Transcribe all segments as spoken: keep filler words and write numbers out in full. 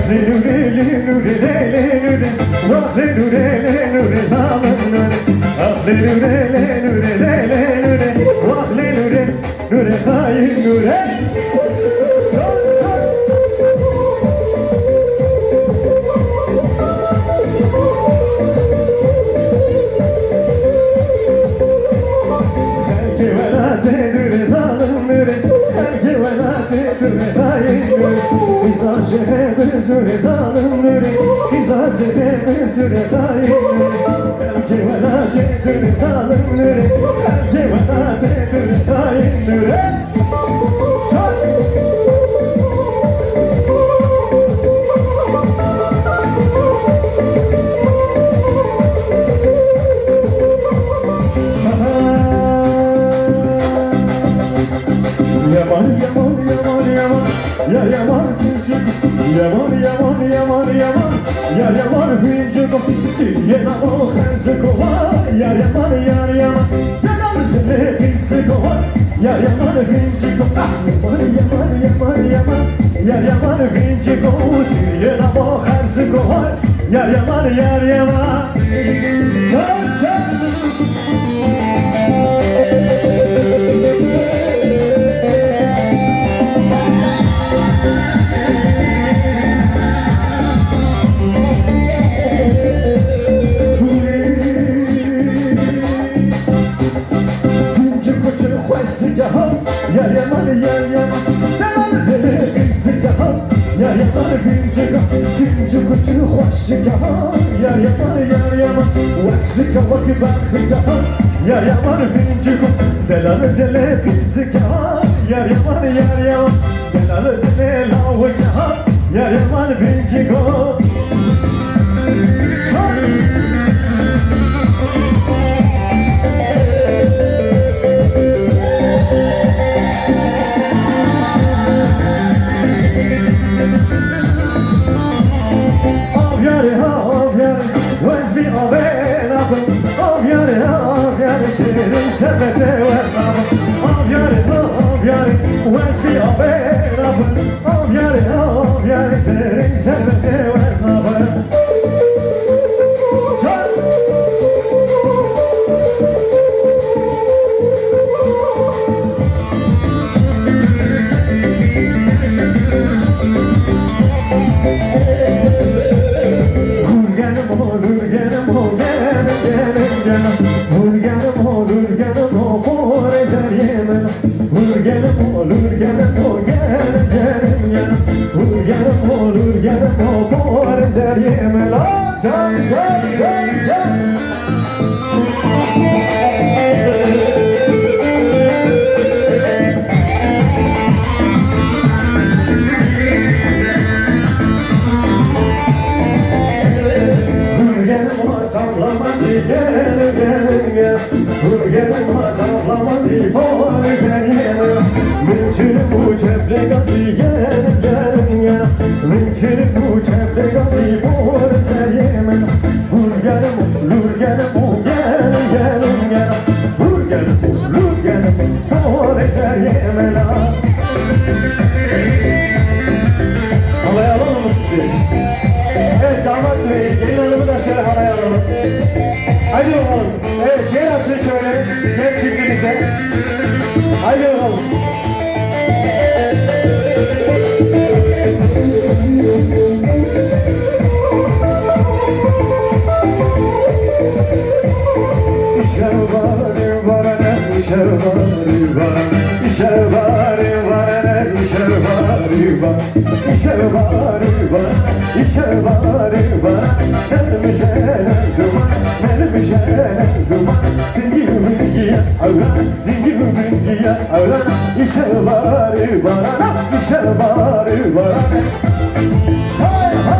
Lê nûrê, lê nûrê, lê lê nûrê, wah lê nûrê, lê nûrê, zalim nûrê. Ah lê nûrê, lê nûrê, lê lê nûrê, wah lê nûrê, nûrê xayîn nûrê. Xelkê welatê nûrê, zalim nûrê, xelkê welatê Îza jê bi zûrê zalim nûrê, îza jê bi zûrê dayê nûrê. Xelkê welatê nûrê zalim nûrê, xelkê welatê nûrê dayê nûrê. Yaman, yaman, yaman, yaman. Ya yaman fincik, yaman, yaman, yaman, yaman. Ya yaman fincik, yena o xenziko var. Ya yaman, ya yaman, yaman finciko var. Ya yaman finciko, ah, yaman, yaman, yaman, yaman. Ya yaman finciko, yena o xenziko var. Ya yaman, ya yaman. Çal, çal. Tuncu kuçu xweş zigeha, yar yaman, yar yaman, yaman dili zigeha. Yar yaman vîncika, vîncik û çi xweşika. Yar yaman, yar yaman, wek zika, wek bexika. Yar yaman vîncika, delal dilê pîzika. Yar yaman, yar yaman, delal dilê lawika. Yar yaman vîncika. Avyarê ha avyarê, wezî avê nabin. Avyarê ha avyarê, şêrê şerbetê wez nabin. Avyarê ha avyarê, wezî avê nabin. Avyarê ha avyarê, şêrê şerbetê wez nabin. Hûr genim ho, hûr genim ho, genim, genim, genim. Hûr genim ho, hûr genim ho, porê zeriyê min. Hûr genim ho, hûr genim ho, genim, genim, genim. Hûr genim ho, hûr genim ho, porê zeriyê min. La, can, can, can, can. Hûr genim ho, çavlama zî genim, genim, genim. Hûr genim ho, çavlama zî porê zeriyê min. Min çirim û çeplêka zî genim, genim, genim. Min çirim û çeplêka zî porê zeriyê min. Hûr genim, lûr genim û genim, genim, genim. Hûr genim û lûr genim, porê zeriyê min. Havaya alalım mı sizi? Evet, damat bey, gelin hanımı da şöyle havaya alalım. Haydi bakalım. Evet, gel açın şöyle. Gel çiftimize. Haydi bakalım. Şervari varane, şervari varane, şervari varane, şervari varane. Îşe var, var, îşe var, var. Mermijene duman, mermijene duman. Dingi bingi ya, avran, dingi bingi ya, avran. Îşe var, var, îşe var, var. Hay, hay.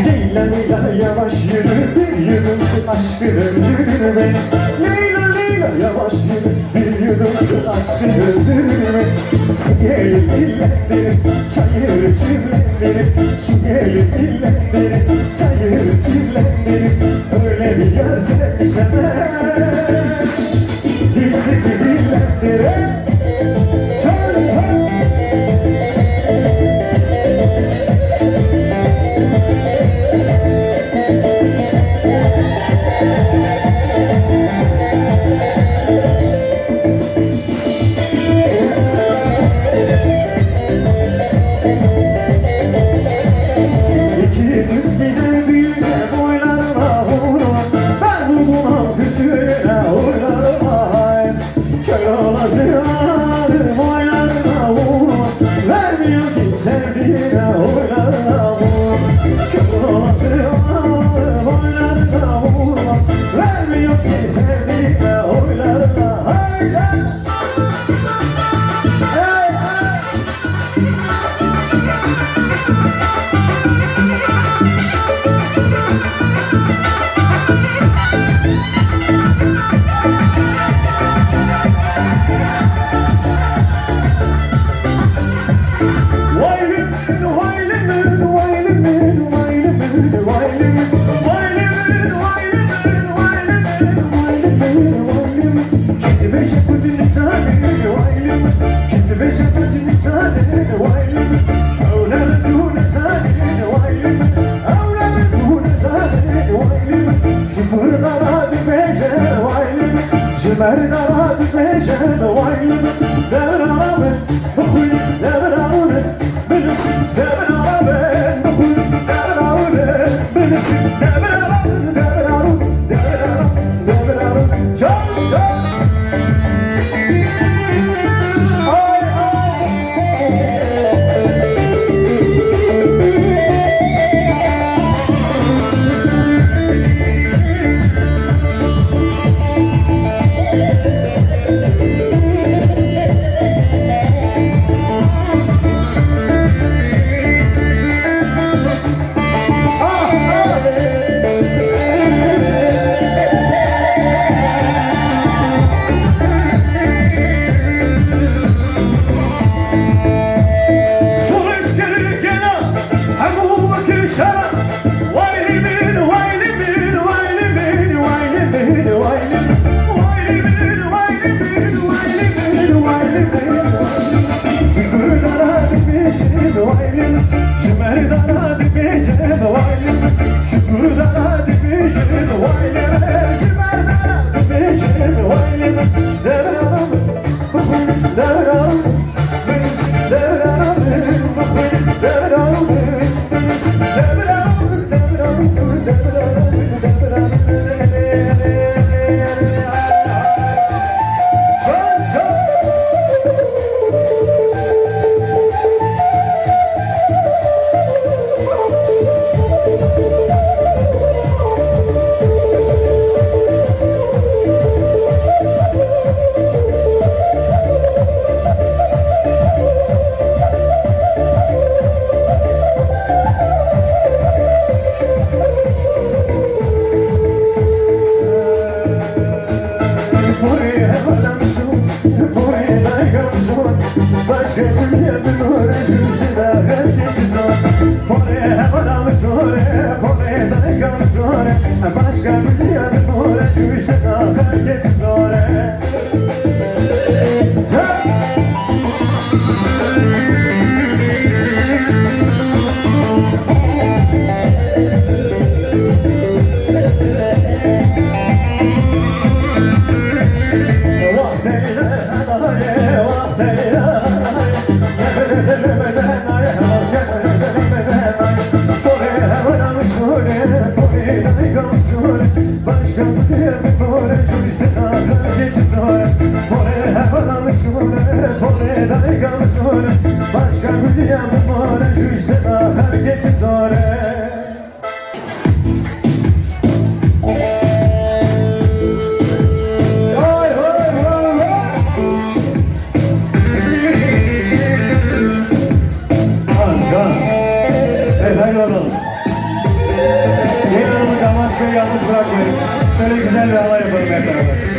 Leyla, Leyla, yavaş yürü, bir yudum su aşkın öldürür beni. Leyla, Leyla, yavaş yürü, bir yudum su aşkın öldürür beni. Su gelir dillendirir, çayır çimlendirir. Su gelir dillendirir, çayır çimlendirir. Öyle bir yar sevmişem ben. Dilsizi dillendirir. Çal, çal. İki düz giden bir de boylarına vurma. Ben bu duman kütüğüne oylarına. Kör olacağım oylarına vurma. Vermiyor ki sevdiğine oylarına vurma. Kör olacağım oylarına vurma. Vermiyor ki sevdiğine oylarına. Haydi. Hey, hey. Başka bir dünya mı var? Şu işte daha herkes zor. Vay, vay, vay, vay. Can, can. Efendim oğlum. Gelin hanımı damat bey yalnız bırakmayın. Şöyle güzel bir halay yapalım hep beraber.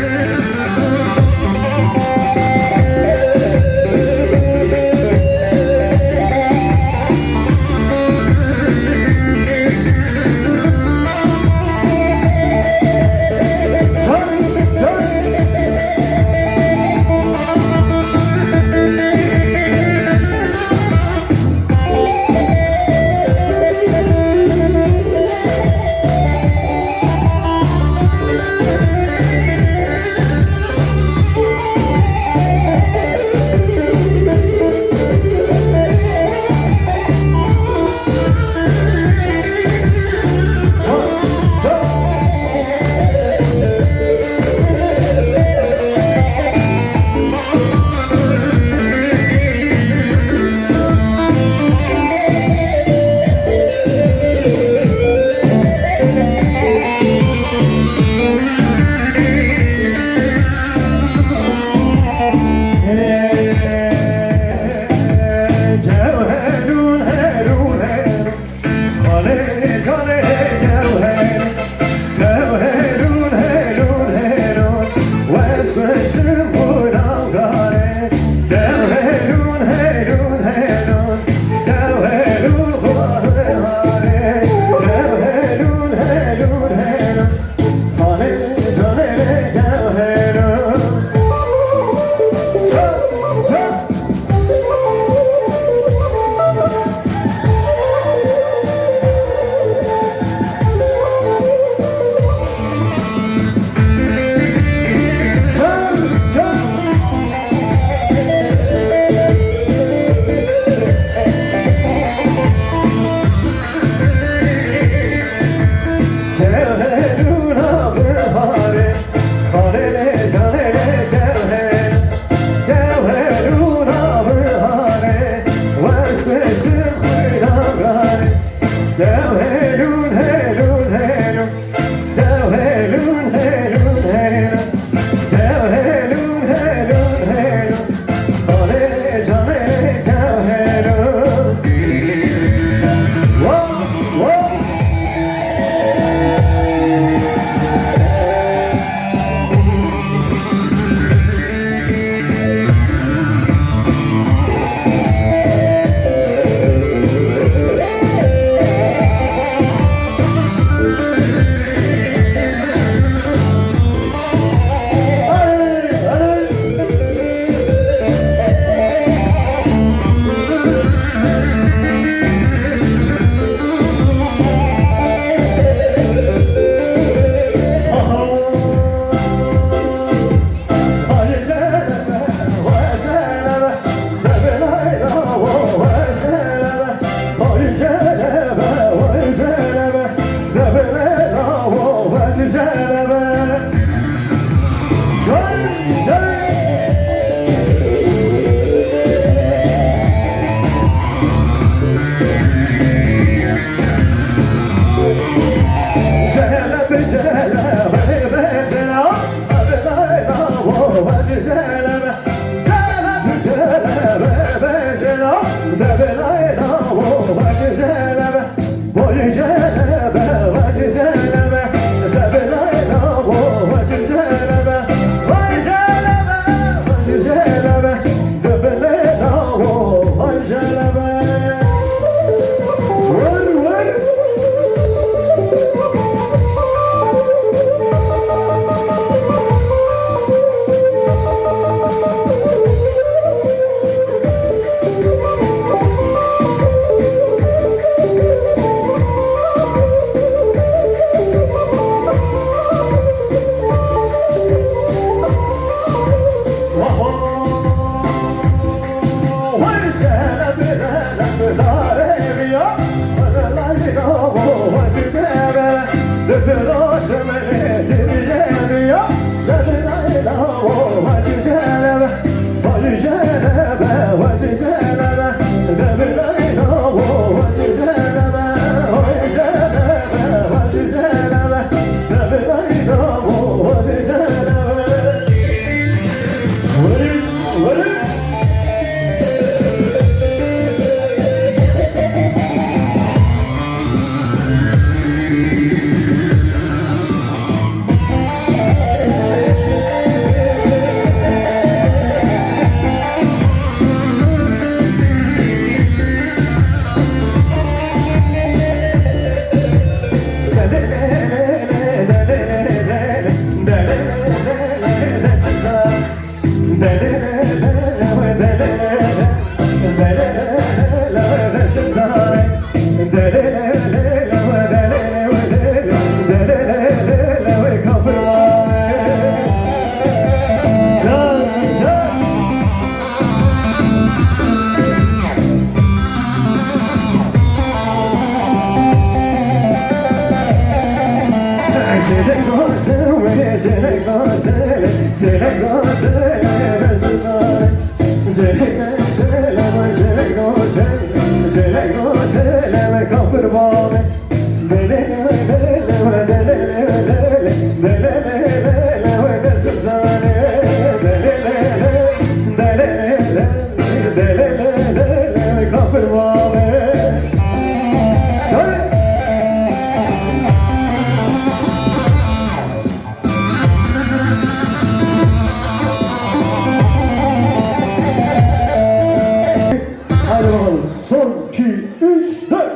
Hadi bakalım. Son, iki, üç, dört.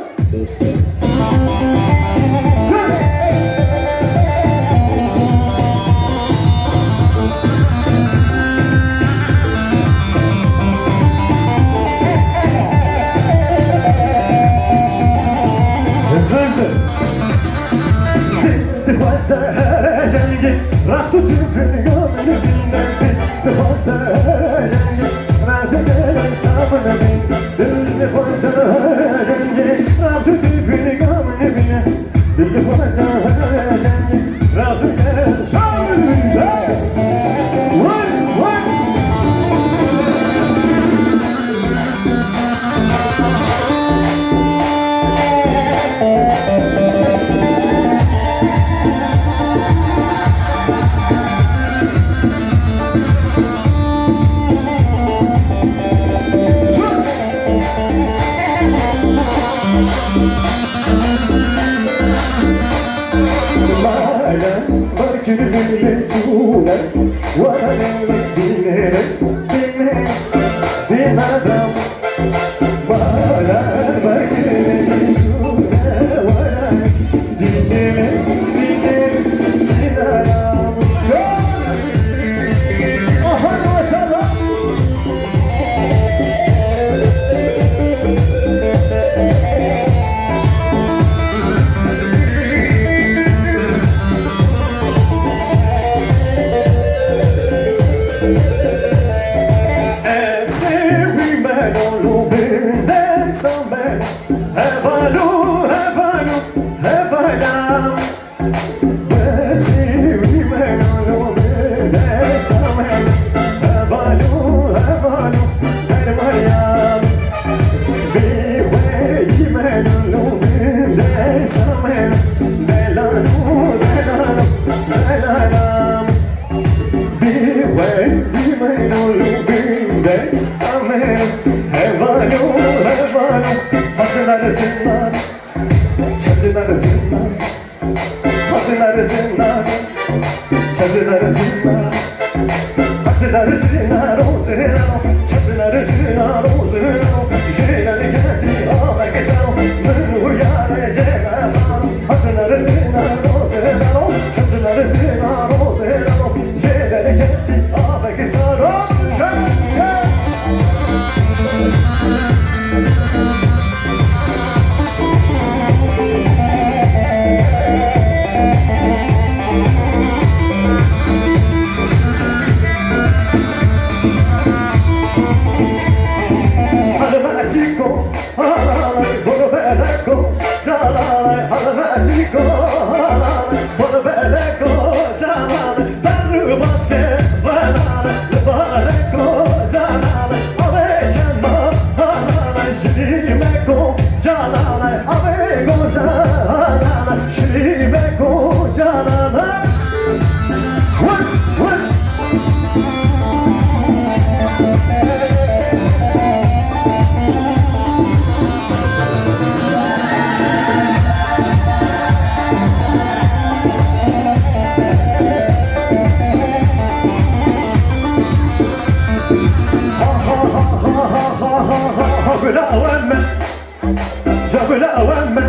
Hızlı, hızlı. Dixwaze here cengê, raxt û tûfin gamini bîne. Dixwaze here cengê, raxt û tûfin gamini bîne. Dixwaze here cengê, raxt û tûfin gamini bîne. Dixwaze here cengê, raxt û tûfin gamini bîne. Vay, vay. Hevalû, hevalû, hevala. Hazırlar, hazırlar. Hazırlar, hazırlar. Hazırlar, hazırlar. Hazırlar, hazırlar, hazırlar. Hazırlar, hazırlar, hazırlar. Jêrani keti aveke saro. Min û yare jêra. Hazırlar, hazırlar, hazırlar. Hazırlar, hazırlar, hazırlar. Jêrani keti aveke saro. Çek, çek. Jabila wemme,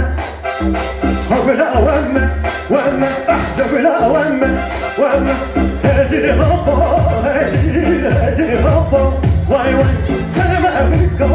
wemme, wemme, ah, jabila wemme, wemme. Hecî hapa, hecî, hecî hapa, way way. Serime biko,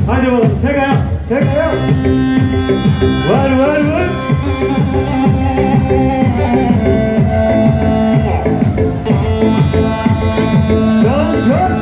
Haydi bakalım, tekrar, tekrar. Var, var, var. Çal, çal.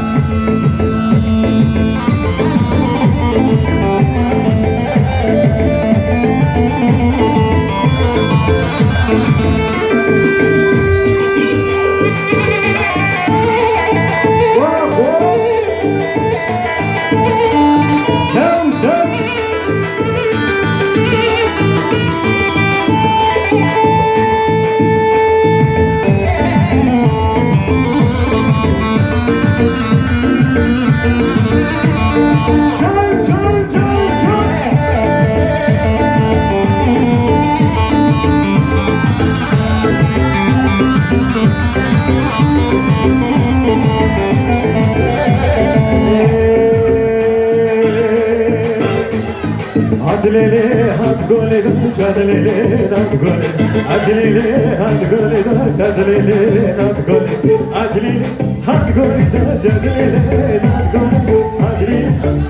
Hat lele, hat gole da, çat lele, hat gole. Hat lele, hat gole da, çat lele, hat gole. Hat lele, hat gole da, çat lele, hat gole. Hat lele,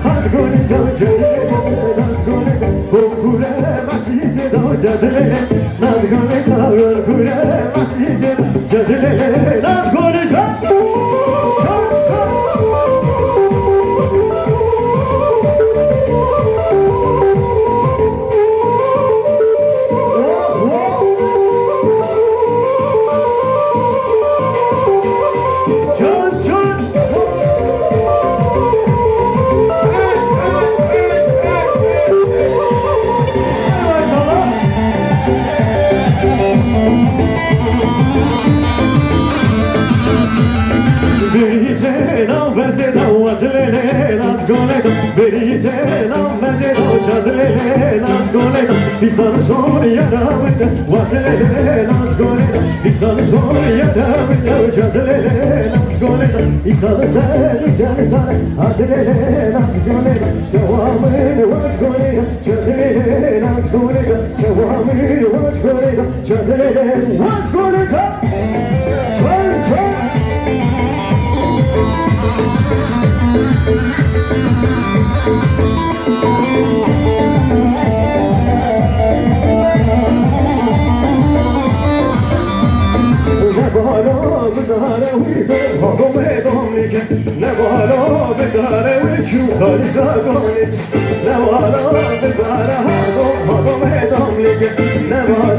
hat gole da, çat lele, hat gole. Kokure masite da, çat lele, hat gole da, kokure masite da, çat lele, hat gole da. Berî tê navbezê de, wezilê lê nat golê de. Berî tê navbezê de, cadilê lê nat golê de. Dîsan zor yara winde, wezilê lê nat golê de. Dîsan zor yara winde, cadilê lê nat golê de. Dîsan zor yara winde, cadilê lê nat golê de. Dewamını waz golê de, cadilê lê nat golê de. Dewamını waz golê de, cadilê lê nat golê de. Çal, çal. Ne bala bi dare wî de, hado me domlike. Ne bala bi dare wî çû xalî zagonî. Ne bala bi dare hado, hado me domlike. Ne bala